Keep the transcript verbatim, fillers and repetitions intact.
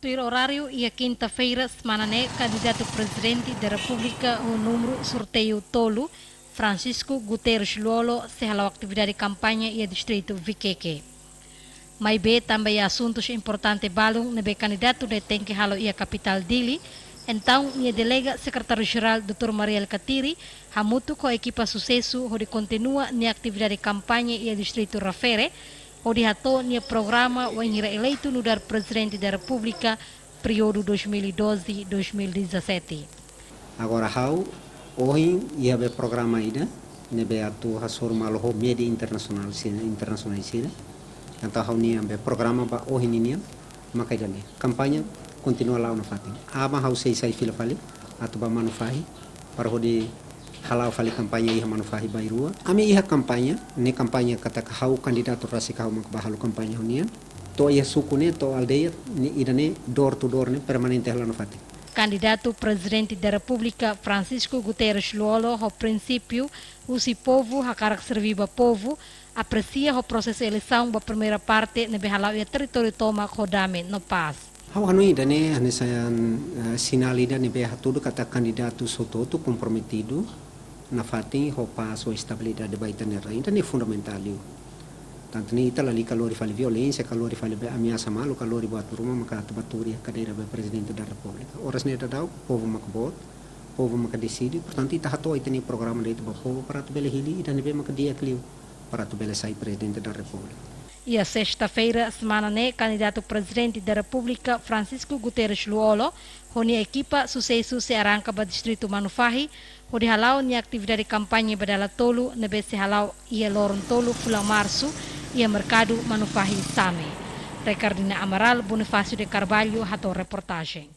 Tuir oráriu, iha kinta-feira semana ne'e, kandidatu Prezidente da Repúblika ho númeru sorteiu tolu, Francisco Guterres Lú-Olo, sei hala'o atividade kampaña iha distritu Viqueque. Maibé tanba iha asuntus importante balun ne'ebé kandidatu ne'e tenke halo iha kapitál Dili, entaun nia delega Sekretáriu-Jerál doutór Mari Alkatiri hamutuk ho ekipa susesu hodi kontinua nia atividade kampaña iha distritu refere, hodi hato'o nia programa wainhira eleitu nu'udar Prezidente da Repúblika períodu dois mil e doze, dois mil e dezassete. Agora ha'u ohin iha be programa ida ne'ebé atu hasoru malu ho média internasionál sira, internasionál sira. Entaun ha'u-nia be programa ba ohin nian maka ida-ne'e. Kampaña kontinua la'o nafatin. Aban ha'u sei sai fila fali atu ba Manufahi para hodi hala'o fali kampaña iha Manufahi bainrua. Ami iha kampaña, ne'e kampaña katak ha'u kandidatu rasik ha'u maka ba halo kampaña ho nia. To'o iha suku ne'e, to'o aldeia ne'e, ida-ne'e door to door ne'e permanente hala'o nafatin. Kandidatu Prezidente da Repúblika Francisco Guterres Lú-Olo ho prinsípiu husi povu hakarak serví ba povu, apresia ho prosesu eleisaun ba primeira parte ne'ebé hala'o iha territóriu tomak ho dame no pás. Ha'u hanoin ida-ne'e hanesan, eh, sinál ida ne'ebé hatudu katak kandidatu hotu-hotu komprometidu nafatin ho pás ho estabilidade ba ita-nia rain, ida-ne'e fundamentál liu. Tantu ne'e ita lalika lori fali violénsia, ka lori fali be ameasa malu, ka lori buat ruma maka atu ba tuur iha kadeira be Prezidente da Repúblika. Oras ne'e daudaun povu maka boot, povu maka deside, portantu ita hato'o ita-nia programa de'it ba povu para atu bele hili ida ne'ebé maka di'ak liu para atu bele sai Prezidente da Repúblika. Iha sesta-feira semana ne'e, kandidatu Prezidente da Repúblika Francisco Guterres Lú-Olo ho nia ekipa susesu sei arranka ba distritu Manufahi, hodi hala'o nia atividade kampaña ba dala tolu ne'ebé sei hala'o iha loron tolu fulan Marsu iha merkadu Manufahi Same. Ricardina Amaral, Bonifácio de Carvalho, hato'o reportajen.